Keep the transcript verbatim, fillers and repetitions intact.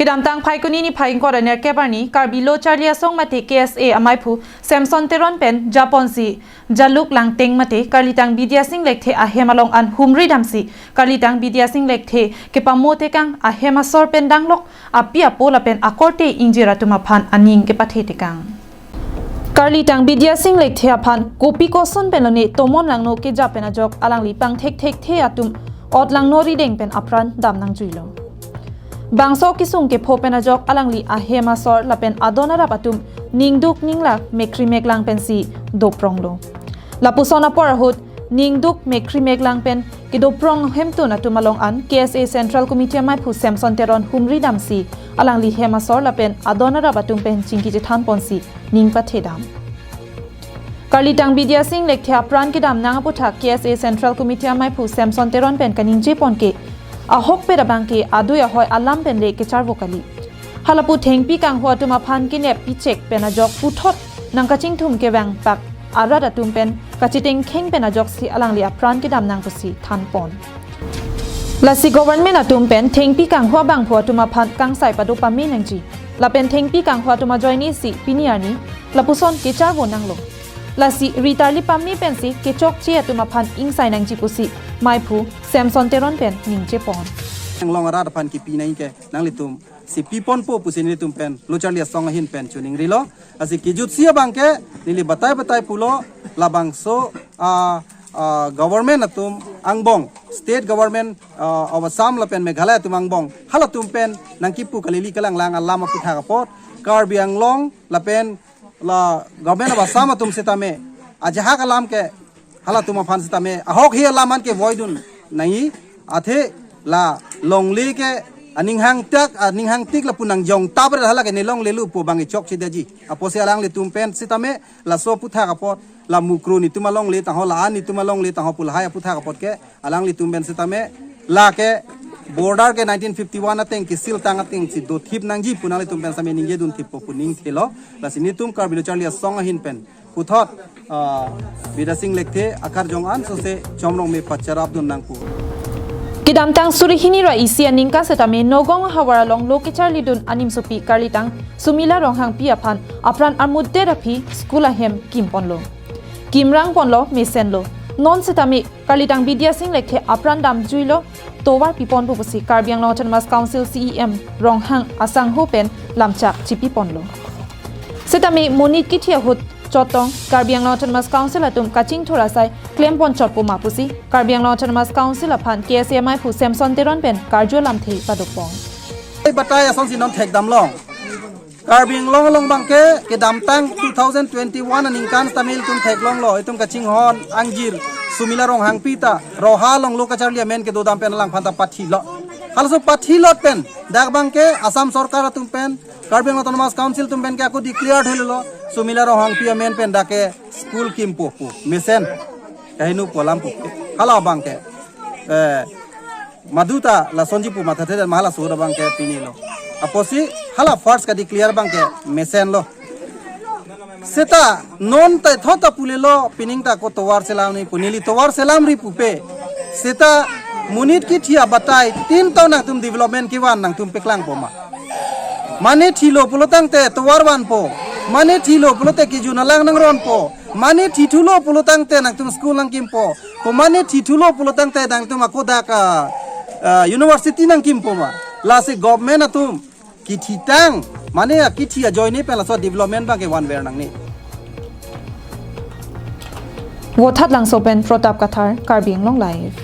Kedamtang Phaikuni niphai ingkoi ra nerkep arni Karbi Lo Charli Asong mate K S A amaiphu Samson Teron pen japonsi Jaluk Langteng mate Karlitang Bidya Sing Lekthe ahem along an humri damsi Karlitang Bidya Sing Lekthe kepamo tekang ahem asor pen danglok api apo lapen akorte ingjir atum aphan aning kepathe tekang. Karlitang Bidya Sing Lekthe aphan kopi koson pen lone tomon langno keja pen ajok alangli pangthek thekthe atum ot langno rideng pen apran dam nangjuilo. Bangso kesung kepho pen ajok alangli ahem asor lapen adon arap atum ningduk ninglak mekri meklang pensi dopronglo. Lapuson apor ahut ningduk mekri meklang pen kedoprong hemtun atum along an K S A Central Committee amaiphu Samson Teron humri damsi alangli hem asor lapen adon arap atum pen chingki chethan ponsi ning pathe dam. Karlitang Bidya Sing Lekthe apran kedam nang aputhak K S A Central Committee amaiphu Samson Teron pen kaningje pon ke ahokpet abang ke adui ahoi alam pen le kecharvo kali. Halapu thengpi kangho atum aphan kenep pichek pen ajok puthot nangkachingthum kevang pak arat atum pen kachitengkheng pen ajoksi alangli apran kedam nang pusi than pon. Lasi government atum pen thengpi kangho abangphu atum aphan kangsai pado pame nangji. Lapen thengpi kangho atum ajoine si pini arni lapuson kecharvo nanglo. Lasi ritarli pame pensi kechokche atum aphan ingsai nangji pusi maiphu Samson Teron pen ningje pon. Anglong arat aphan kipi nang ke nanglitum si pi ponpo pusi nelitum pen Lo Charli Asong ahin pen choningrilo. Lasi kejutsi abang ke neli batai batai pulo labangso, ah, ah, government atum angbong, state government, ah, of Assam lapen Meghalaya atum angbong halatum pen nangkipu kalili kalanglang alam aputhak apot Karbi Anglong lapen la government of Assam atum setame ajahak alam ke halatum aphan setame ahok hi alam an ke voidun nai athe la longle ke aning hangtak aning hangtik lapu nangjong tapre hala ke ne longle lupo bang ichokche daji. Apotsi alanglitum pen setame laso aputhak apot la Mukru nitum alongle tangho la an nitum alongle tangho pu lahai aputhak apot ke alanglitum pen setame la ke border ke nineteen fifty-one ateng ke seal tang ateng si dothip nangji pu nanglitum pen setame ningje dunthippo pu ning thelo. Lasi nelitum Karbi Lo Charli Asong ahin pen puthot, ah, Bidya Sing Lekthe akarjong an sose chomrong me pacharap dun nangpo. Kedamtang suri hini ra isi aningkan setame Nagaon havar along lo kecharlidun animsopi Karlitang Sumila Ronghangpi aphan apran armutdet aphi school ahem kim ponlo. Kimrang ponlo mesenlo. Non setame Karlitang Bidya Sing Lekthe apran damjuilo tovar piponpo pusi Karbi Anglong Autonomous Council C E M Ronghang asangho pen lamchak chipi ponlo. Setame monit kithi ahut chotong Karbi Anglong Autonomous Council atum kachingthur asai klem pon chotpo ma pusi Karbi Anglong Autonomous Council aphan K S A amaiphu Samson Teron pen karju lamthe padopon. Batai asonsi non thekdamlong. Karbi Anglong along abang ke kedamtang two thousand twenty-one aningkan setame ilitum theklonglo, itum kachinghon angjir Sumila Ronghangpi ta Roha along lo kacharli amen kedodam pen alangphan ta pathilo. Halaso pathilot pen dak abang ke Assam Sorkar atum pen Karbi Anglong Autonomous Council atum pen ke ako declare thulo Sumila Ronghangpi amen pen dak ke school kimpo pu mesen kaheno pu alam pu. Hala abang ke, eh, maduta lasonji pu mathathe dan ma halaso abang ke pinilo. Apotsi hala first ka declare abang ke mesenlo. Seta non ta thot ta pulelo pining ta ko tovar selamri pu, neli tovar selamri pupe. Seta monit kithi abatai tin taon nangtum development kevan nangtum paklangpo ma. Mane thilo pulo tangte tovar vanpo. Mane thilo pulote kejun alang nangronpo. Mane thithulo pulo tangte nangtum school nangkimpo. Ko mane thithulo pulo tangte nangtum ako dak, ah, university nangkimpo ma. Lasi government atum kithitang, mane akithi ajoine pen laso development abang ke vanver nangne. Vothatlangso pen Pratap Kathar, Karbi Anglong Live.